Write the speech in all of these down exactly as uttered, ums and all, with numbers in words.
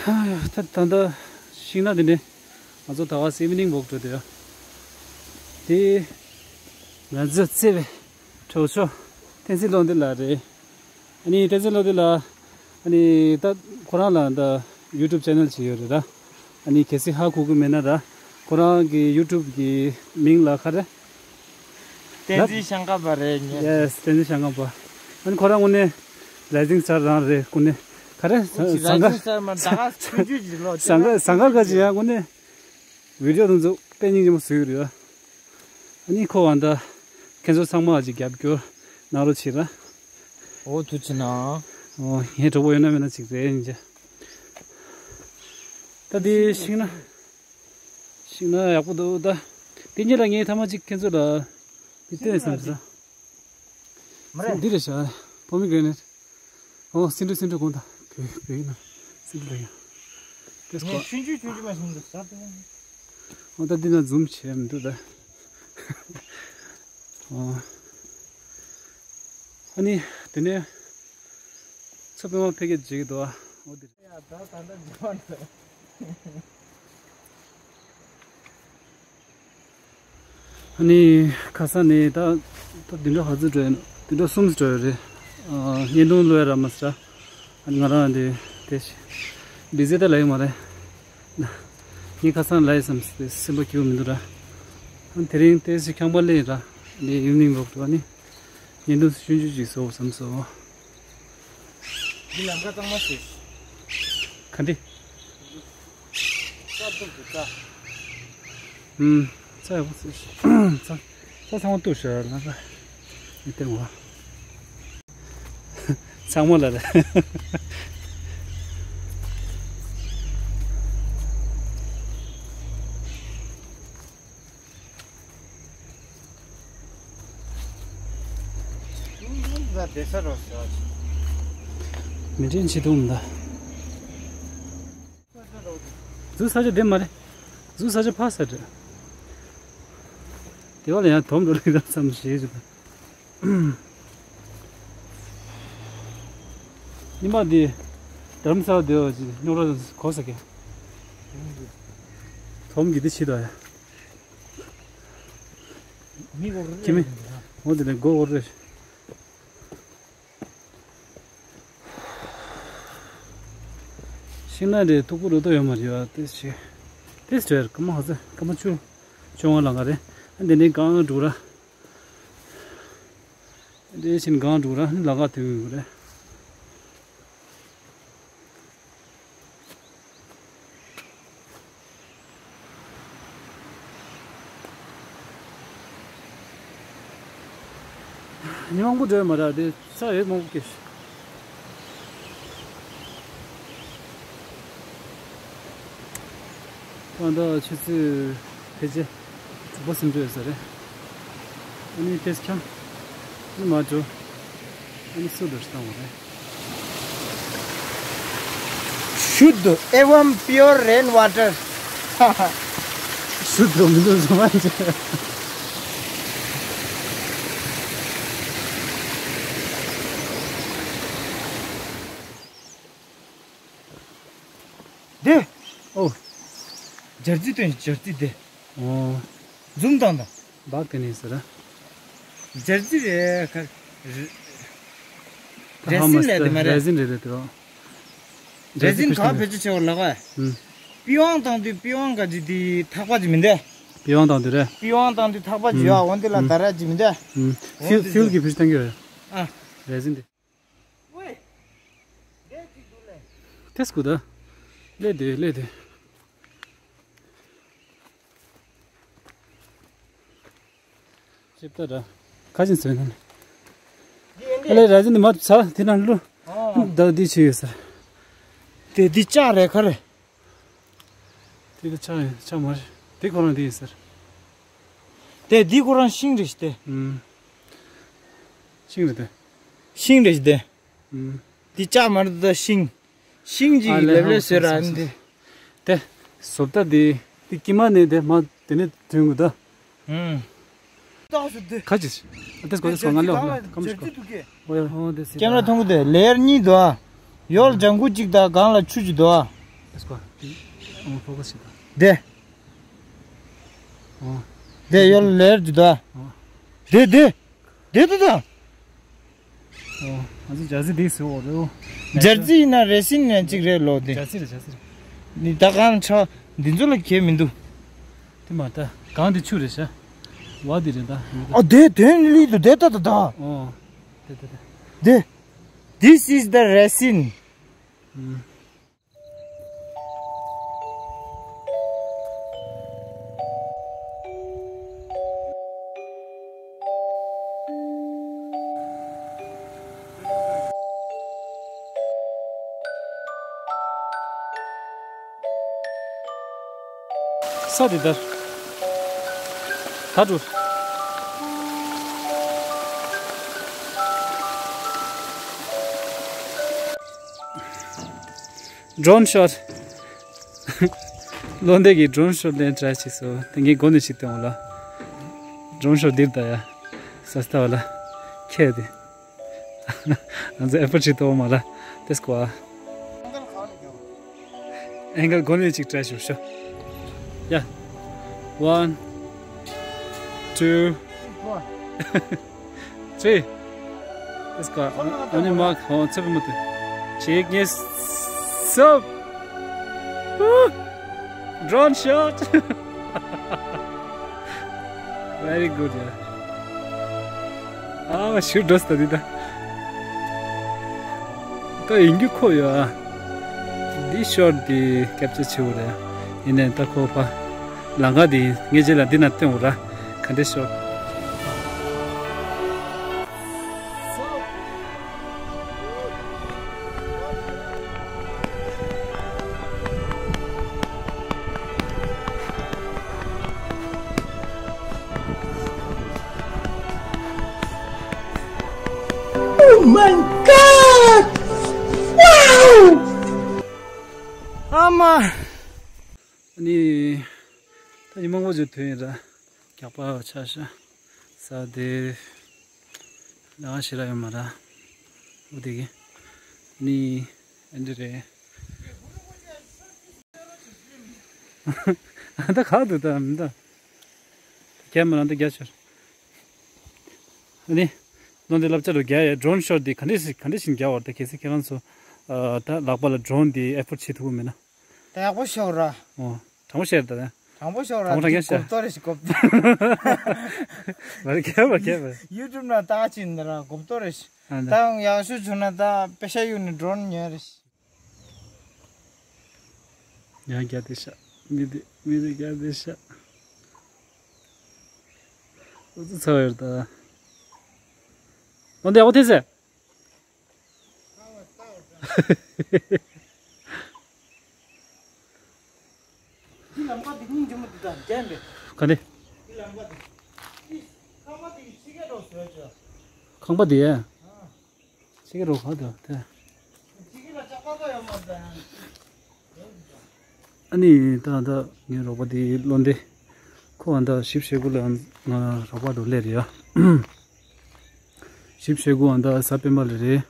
ད་ད་ལྟ་ཤིང་ནགས་འདི་ནས་ང་ཚོ་ད་བར་evening walk འགྲོ་འདོད་ཡོད། དེ་ང་ཚོ་བརྩེ་བའི་གྲོགས་མཆོག་བསྟན་འཛིན་བློ་འདི་ལགས་རེད། ཨ་ནི་བསྟན་འཛིན་བློ་འདི་ལགས། ཨ་ནི་ད་ཁོ་རང་ལ་ད་YouTube channel ཅིག་ཡོད་རེད་ད། ཨ་ནི་གལ་སྲིད་ཧ་གོ་གི་མེད་ན་ད་ཁོ་རང་གི་YouTube གི་མིང་ལ་ག་རེ། བསྟན་འཛིན་ཤང་ཀ་པ་རེད་ངས། Yes བསྟན་འཛིན་ཤང་ཀ་པ། ཨ་ནི་ཁོ་རང་དངོས་གནས་Rising Star རང་རེད་དངོས་གནས། ག་རེ། ཟ་ཟ་འགའ། Rising Star མ་ད་ག་ཆུང་ཆུང་ཅིག་ལོ། ཟ་འགའ་ཟ་འགའ་ག་ཅིག་ཡང་དངོས་གནས་video དེ་ཚོ་དཔེ་སྙིང་རྗེ་མོ་བཟོས་ཡོད་རེད། ཨ་ནི་ཁོ་བ་ད་ཁྱེད་ཚོ་ཚང་མ་ཅིག་རྒྱབ་སྐྱོར་གནང་རོགས་བྱེད་ར། ཨོ་ཐུགས་རྗེ་གནང་། ཨོ་ངའི་གྲོགས་པོ་ཡོད་ན་མེད་ན་ཅིག་རེད་ཡིན་ཅེ། ད་དེ་ཤིང་ནགས། ཤིང་ནགས་ཡག་པོ་འདུག་ད། དེ་གཉིས་ལ་ངས་ཐ་མ་གཅིག་ཁྱེད་ཚོ་ལ་དེ་སྟོན་བསམ་ཟེར། མ་རེད། འདི་རེད་ཤག Pomegranate། ཨོ་སིན་འབྲུ་སིན་འབྲུ་གོང་ད། བོད་བོད་ཡིན་ན་སིན་འབྲུ་ལ་ཡང་། དེ་ངས་ཆུང་ཆུང་ཆུང་ཆུང་མ་ཤིང་འདུག་ཟ་དེ། ཨོ་ད་འདི་ན་zoom བྱས་མི་འདུག་ད། ཨོ། ཨ་ནི་དེ་ནས་མཚོ་པདྨ་ཕལ་སྐད་བརྗེད་ཀྱི་འདུག་ཨ། ཨོ་དེ། ཡ་ད་ད་ད་འཇོག་འདུག་ཨ་ནི་ཁ་སང་ནས་ད་ད་བདུན་ཕྲག་ག་ཚོད་འགྲོ་ཡོད་ན། བདུན་ཕྲག་གསུམ་ཙམ་འགྲོ་ཡོད་རེད། ཨ་བརྙན་ཐུང་བླུག་ཡ་རག་མ་སོང་། ཨ་ནི་ང་རང་འདི་དེ་བི་ཟི་ད་ལ་ཡོད་མ་རེད། ངས་ཁ་སང་ལ་ཡི་བསམ་སེམས་པ་སྐྱིད་པོ་མི་འདུག་ར། ཨ་ནི་དེ་རིང་ཏོག་ཙམ་ཁང་པ་སླེབས་ར། ངས་evening walk འགྲོ་ནི། བརྙན་ཐུང་ཆུང་ཆུང་ཅིག་བཟོ་བསམ་སོང་། འདི་ལམ་ཁ་གཙང་མ་བཟོས། ག་འདི། རྩྭ་ཐུག་གི་རྩྭ། ཨུམ། རྩྭ་ཡག་པོ་བཟོས། རྩྭ་རྩྭ་ཚང་མ་གཏུབ་ཤག་ལམ་ཁ། མི་སྟེར་བ། ཚང་མ་ལ་རེད། མི་དྲན་ཆེ་དུང་མ་ད། ཟུག་ས་ཆ་དེ་མ་རེད། ཟུག་ས་ཆ་ཕ་ས་རེད། དེ་བ་ལ་ཡང་དོམ་འགྲོ་ལེགས་ར་བསམ་ཞེས་བྱུང་། ཉི་མ་འདི་རྡ་རམ་ས་ལ་སྡོད་པ་ཅིག་རྙོག་དྲ་གོ་ས་གི། དོམ་གི་འདི་ཕྱི་དོ་ཡ། མི་གོ་རེ་ཁྱི་མི། འོ་དེ་ནས་སྒོ་འོ་རེ། ཤིང་ནགས་འདི་སྟུག་པོ་རུ་ཏོ་ཡོད་མ་རེད་བ། ཏེས་ཆེ། ཏེས་ཆེ་རེད། སྐར་མ་ཧ་ཚ་སྐར་མ་བཅུ། བཅོ་ལྔ་ལང་ག་རེད། ཨ་འདི་ནས་སྒང་འགྲོ་ར། འདི་ཕྱིན་སྒང་འགྲོ་ར་ལང་ག་དུས་ཡོད་རེད། ཉི་མ་མང་པོ་འགྲོ་ཡ་མ་རེད། དེ་ས་ཡོད་མང་པོ་སྐྱེས། ད་ལྟ་ཆུ་ཚོད་ཕལ་ཆེར་དྲུག་པ་ཟིན་འགྲོ་ཡོད་ས་རེད། ཨ་ནི་ཏེས་ཁྱམས་ནི་མ་འགྲོ། ཨ་ནི་སུ་འདུག་བཏང་བ་རེད། शुद्ध एवं pure rain water। शुद्ध མི་འདུག་ཟ་མ་བྱས། དེ། ཨོ། སྦྱར་རྩི་སྟོན་སྦྱར་རྩི་དེ། ཨོ། འཛུམ་དང་དང་། བག་དེ་ནས་ཟེར། སྦྱར་རྩི་རེད་ཁ། རེ། ད་རེ་ཧ་མ་སིན་ལས་དེ་མ་རེད། རེ་སིན་རེད་རེད་དེ། རེ་སིན་ག་བེད་སྤྱོད་བྱེད་པ་ལགས། ཨུམ། པི་ཝང་བཏང་དུས་པི་ཝང་ག་ཅི་དེ་ཐག་པ་ཅི་མི་འདུག་པི་ཝང་བཏང་དུས་རེད། པི་ཝང་བཏང་དུས་ཐག་པ་ཅི་ཡོད། ཨུམ། འོན་ཏེ་ལ་ཨུམ། ད་ར་ཅི་མི་འདུག་ཨུམ། ཧྥིལ་ཧྥིལ་གྱི་བེད་སྤྱོད་བཏང་གི་རེད། ཨ། རེ་སིན་དེ། ཏེས་ཀུ་ད། ལེ་དེ་ལེ་དེ། ཅེབ་ཏ་ར། ཁ་ཅིན་སོན་ན། ཨ་ལེ་ར་ཅིན་མ་ཚ་དེ་ན་ལུ། ད་དེ་ཆེ་ཡོད་ས། དེ་དེ་ལྕགས་རེད་ཁ་རེད། དེ་ལྕགས་ཡིན་ལྕགས་མ་རེད། དེ་ཁོ་རང་དེ་ཡིན་ཟེར། དེ་དེ་ཁོ་རང་ཤིང་རེད་ཤི་དེ། ཨུམ། ཤིང་རེད་དེ། ཤིང་རེད་ཤི་དེ། ཨུམ། དེ་ལྕགས་མ་རེད་ད་ཤིང་། ཤིང་གཅིག་ཨ་ལེ་ལེབ་ལེབ་ཧང་བཟོས་ར་སང་ཨ་ནི་དེ། དེ། བཟོ་ལྟ་དེ། དེ་དཀྱིལ་མ་ནས་དེ་མ་དེ་ནས་ཐོན་དགོས་ད། ཨུམ། ཏོག་ཙམ་དེ། ཁ་ཅིག་ཨ་ཏེས་གོ་ཏེས་གོ་ང་ལོ་ང་ལོ་ཀམ་ཤི་གོ། ཨོ་ཡ། ཨོ་དེ་སི། ཀེམ་ར་མཐོང་གི་དེ་ལེ་ཡར་གཉིས་འདུག་ཨ། ཡོལ་ལྗང་ཁུ་གཅིག་དང་སྒང་ལ་ཆུ་གཅིག་འདུག་ཨ། སྐོར། ཨོ། ཕོ་ཁ་ཤི་ད། དེ། ཨོ། དེ་ཡོལ་ལེར་འདི་ད། ཨོ། དེ་དེ། དེ་དེ་ད། ཨོ། ང་ཚོ་ཇར་སི་འདི་སུ་འོ་རེད། ཇར་སི་ཡིན་ན་རེ་སིན་ཡང་གཅིག་རེད་ལོ་དེ། ཇར་སི་རེད། ཇར་སི་རེད། ནི་ད་གང་ཆ་འདི་ཚོ་ལ་གལ་མི་འདུག་དེ་མ་ད་གང་དེ་ཆུ་རེད་ཤག་བ་འདི་རེད་ད། ཨ་དེ་དེ་ལི་དུ་དེ་ད་ད་ད། ཨོ། དེ་དེ་དེ། དེ། This is the resin. ཨུམ། ས་དེ་ལྟར། ད་འགྲོ། Drone shot. བློ་འདས་ཀྱིས་drone shot ལེན་try བྱས་སོང་། དེ་ངས་མགོ་ནས་ཞིག་བཏོན་ལ། Drone shot འདིར་ད་ཡ། ས་སྟ་བ་ལ། ཁྱེད་དེ། ང་ཚོ་effort བྱེད་ཐུབ་མ་ལ། དེ་སྐོར། Angle གོ་ནས་ཅིག་try བྱེད་ཤོག་ཡ། One, two, three. Let's go. On your mark. ཧོ་ཚེ་བི་མ་ཏེ། ཅིག་ཉིས་གསུམ། Woo! Drone shot. Very good, yeah. ཨ་མ་ཤུ་འགྲོ་སྟ་འདི་ད། ད་ཡིན་རྒྱུ་ཁོ་ཡོད་ཨ། འདི་shot འདི་capture བྱེད་འོ་རེད། ཡིན་ནའི་ད་ཁོ་ཕ། ལང་ཀ་འདི་ངས་རྗེས་ལ་འདི་ན་སྟོན་འོ་ར། ག་འདྲ་shot། Oh my God! Wow! ཨ་མ། ཨ་ནི། ད་ཉི་མ་ངོ་ཚོའི་དོན་ཡིན་ར། རྒྱག་པ་ཆ་ཤ། ས་དེ། ལ་ཞེ་ར་ཡོད་མ་ར། འོ་དེ་གི་ནི། ཨ་འདི་རེད། ཨ་ད་ག་འདུག་ད་མི་ད། རྒྱ་མི་རང་ད་རྒྱ་ཆེར། ཨ་ནི། ནོ་འདི་བསླབ་བྱ་རུ་རྒྱ་ཡ་drone shot འདི་ག་འདྲས་ག་འདྲས་ཤིག་རྒྱག་བར་ད་གལ་སྲིད་ཁྱེད་རང་ཚོ། ད་ལག་པ་ལ་drone འདི་effort བྱེད་ཐུབ་ཀྱི་མེད་ན། ད་ཡག་པོ་ཤོར་ར། ཨོ། དྲང་པོ་བཤད་ད། དྲང་པོ་ཤོར་ར། དྲང་པོ་དྲང་པོ་བཤད། གོབ་ཏོ་རེ་ཞིག་གོབ་ཏོ། མ་རེད་ཁྱད་པར་ཁྱད་པར། YouTube ན་ལྟ་ཅིན་ད་ར་གོབ་ཏོ་རེ་ཞིག་ཨ་ད། ད་ཡག་ཤོས་བྱུང་ན་ད་པེ་ཤ་ཡུ་ནི་drone ཉོས་རེ་ཞིག་ཡང་རྒྱ་དེ་ཤ། མི་དེ་མི་དེ་རྒྱ་དེ་ཤ། ཨུ་ཚུགས་ཚ་བ་ཡོད་ད། ཨོ་འདི་ཨོ་ཐེ་ཟེ། འདི་ལམ་ཁ་འདི་སྙིང་རྗེ་མོ་འདི་དང་ལྡན་པས། ག་ནས། འདི་ལམ་ཁ་འདི། འདི་ཁང་པ་འདི་ཕྱི་རྒྱལ་རོགས་བཟོས་བྱོས། ཁང་པ་འདི་ཨ། ཕྱི་རྒྱལ་རོགས་ག་འདུག་དེ། ཕྱི་རྒྱལ་ལ་ལྕགས་པ་ཡོད་མ་རེད། ཨ་ནི་ད་ད་ངའི་རོགས་པ་དེ་བློ་འདས། ཁོ་ཨ་ད་ཞིབ་བཤད་གུ་ལ་ང་རོགས་པ་འགྲོ་སླེབས་རེད་ཡ། ཞིབ་བཤད་གུ་ཨ་ད་ས་པཎ་པ་ལ་རེད།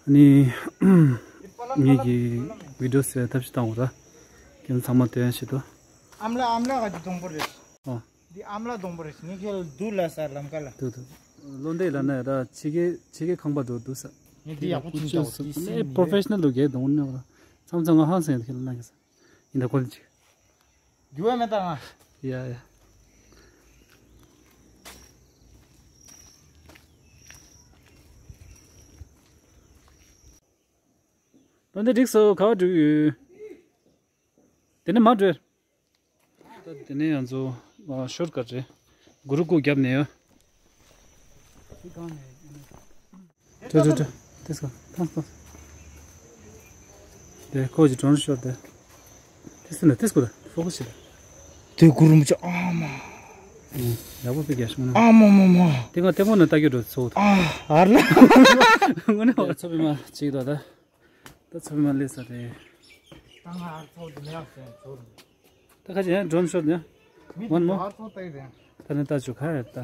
ཨ་ནི་ངེད་ཀྱི་video ཟེར་ཐབས་ཤིག་བཏང་འོ་ར། ཁྱེད་ཚང་མ་དོན་ཞིག་ཏུ། ཨམ་ལ་ཨམ་ལ་ག་ཅི་གཏོང་པོ་རེད། ཨོ། འདི་ཨམ་ལ་སྡོང་པོ་རེད། ངས་ཁྱེད་ལ་སྡུག་ལ་ཟ་ལམ་ཀ་ལ། འདུག་འདུག་བློ་འདས་ལ་ན་ད་ཕྱི་རྒྱལ་ཕྱི་རྒྱལ་ཁང་པ་འགྲོ་འདུག་ས། ངས་འདི་ཡག་པོ་ཅིག་འདྲ་བ་འདི་སེམས་ནས་professional རུ་རྒྱལ་གདོང་ནས་བ། མཚམས་མཚམས་ང་ཧང་སང་ཡོད་ཁྱེད་ལ་ན་གི་ས། ཡིན་ད་ཁོ་ལ་ཅིག་རྒྱུ་བ་མེད་ད་ང་། ཡ་ཡ། བློ་འདས་འགྲིག་སོ་ག་བ་འགྲིག་ཡོད། དེ་ནས་མ་འགྲོ། ད་དེ་ནས་ང་ཚོ་ཤོར་ཀ་རེད། གུ་རུ་ཀུ་རྒྱབ་ནས་ཡོད། ཏུ་ཏུ་ཏུ། དེ་སོ་ཐང་སོ། དེ་ཁོ་ཅི་drone shot དེ། དེ་སོ་ན་དེ་སོ་ད་focus བྱེད་ད། དེ་གུ་རུ་མ་ཅོ་ཨ་མ། ཡག་པོ་པེ་རྒྱ་ཤོང་ན། ཨ་མ་མ་མ། དེ་ང་ལྟད་མོ་ན་ལྟ་རྒྱུ་འགྲོ་ཚོ། ཨ་ཨར་ལ། ངོ་ནས་ཚོ་པི་མ་ཅིག་ད་ད། ད་ཚོ་མ་ལས་ས་རེད། ད་ང་ཨར་ཚོ་དེ་ནས་ཨར་ཚོ་ཚོ་རེད། ད་ཁ་ཅིག་ཡང་drone shot ཡང་། མི་one more ཨར་ཚོ་ལྟ་གི་རེད། ད་ནི་ལྟ་ཆོག་ཁ་ཡ་ལྟ།